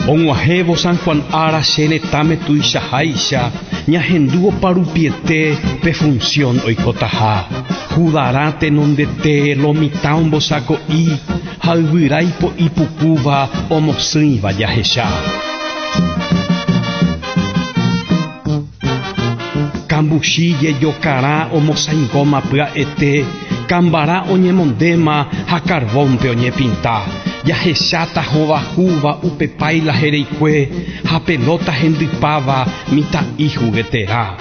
Og̃uahẽvo San Juan ára che retãme tuichaháicha, ñahendu oparupiete pe función oikotaha. Judarã tenondete lo mitã ombosako'i ha yvyra ipo'i pukúva omosỹiva jahecha. Kambuchi jejokarã omosãingóma pya'ete, kambara oñemondéma ha karvónpe oñepinta. Jahecháta hovahúva upe páila hereikue ha pelóta hendypáva mitã'i jugueterã.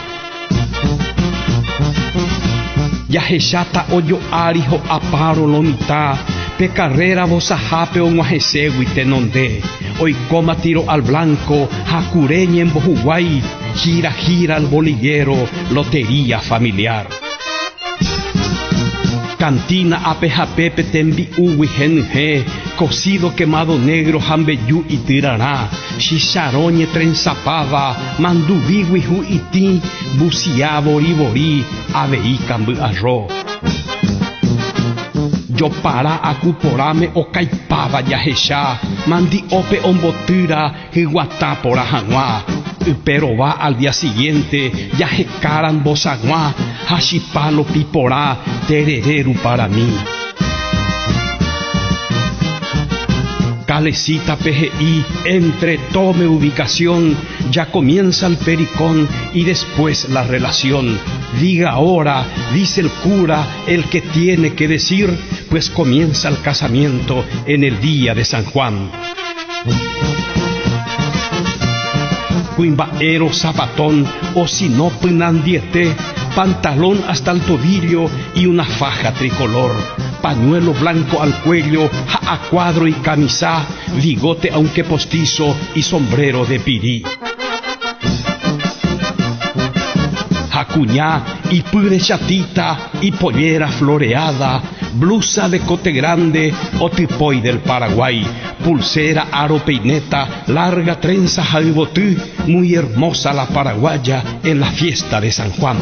Jahecháta ojo'ári ho'a páro lo mitã, pe karréra vosahápe og̃uahẽségui tenonde. Oikóma tiro al blanco ha kure ñembohuguái, gira gira el bolillero, lotería familiar. Cantina ape ha pépe tembi'úgui henyhẽ, cocido quemado negro ha mbeju ityrarã, chicharõ ñetrensapáva, manduvígui hu'itĩ, mbusia vori vori, avei kamby arro. Jopara aku porãme okaipáva jahecha, mandi'ópe ombotýra hyguatã porã hag̃ua. Yperova al día siguiente jahekára mbosaguã ha chipa lopi porã terere ruparami. Kalecita-pe he'i entre tome ubicación ya comienza el pericón y después la relación. Diga ahora, dice el cura, el que tiene que decir, pues comienza el casamiento en el día de San Juan. Kuimba'éro zapatón o si no pynandiete, pantalón hasta el tobillo y una faja tricolor, pañuelo blanco al cuello ha a cuadro y camisa, bigote aunque postizo y sombrero de pirí. Ha kuña ipýre chatita y pollera floreada, blusa de cote grande o typói del Paraguay, pulsera, aro, peineta, larga trenza ha yvoty, muy hermosa la paraguaya en la fiesta de San Juan.